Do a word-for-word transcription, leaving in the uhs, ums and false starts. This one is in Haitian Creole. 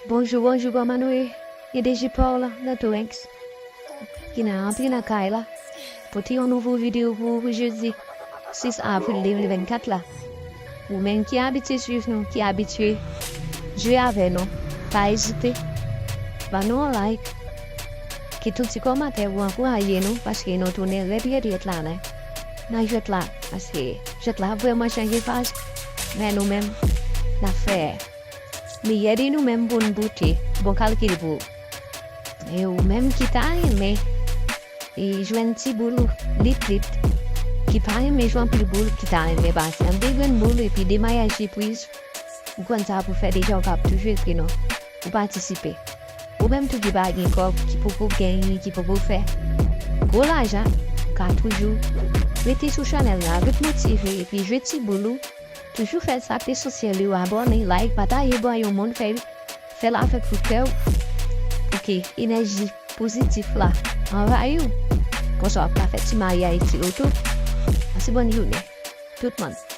Bonjou, bonjou, kòman nou ye? E D J Paul nan Torrance, ki nan antre nan kay la. Pote yon nouvo videyo pou ou pou jodi sis avril de mil vennkat la. Ou menm ki abitye swiv nou, ki abitye jwe avè nou, pa ezite. Ban nou yon like. Kite yon ti kòmantè pou ankouraje nou, paske nou tounen rèd, rèd, rèd la, nan, nan jwèt la. Paske jwèt la vrèman chanje faz. Men nou menm, n ap fè meyè de nou menm pou n pote bon kalkil pou ou. E ou menm ki ta renmen e jwenn ti boul ou, lit lit, ki pa renmen jwe anpil boul, ki ta renmen pase an de grenn boul epi de mayaj sipriz, ou konn sa pou fè deja, ou kab toujou ekri nou pou patisipe. Ou menm tou ki pa gen kòb, ki poko genyen, ki poko fè gwo lajan, ka toujou rete sou chanèl la, ret motive epi jwe ti boul ou. Toujou fè sa k esansyèl yo, abòne, like, pataje, ban yon moun, fè, fè l avèk tout kè w, pou ke enèji pozitif la anvayi w. Konsa w ap ka fè ti maryaj, ti loto. Pase bòn jounen, tout moun.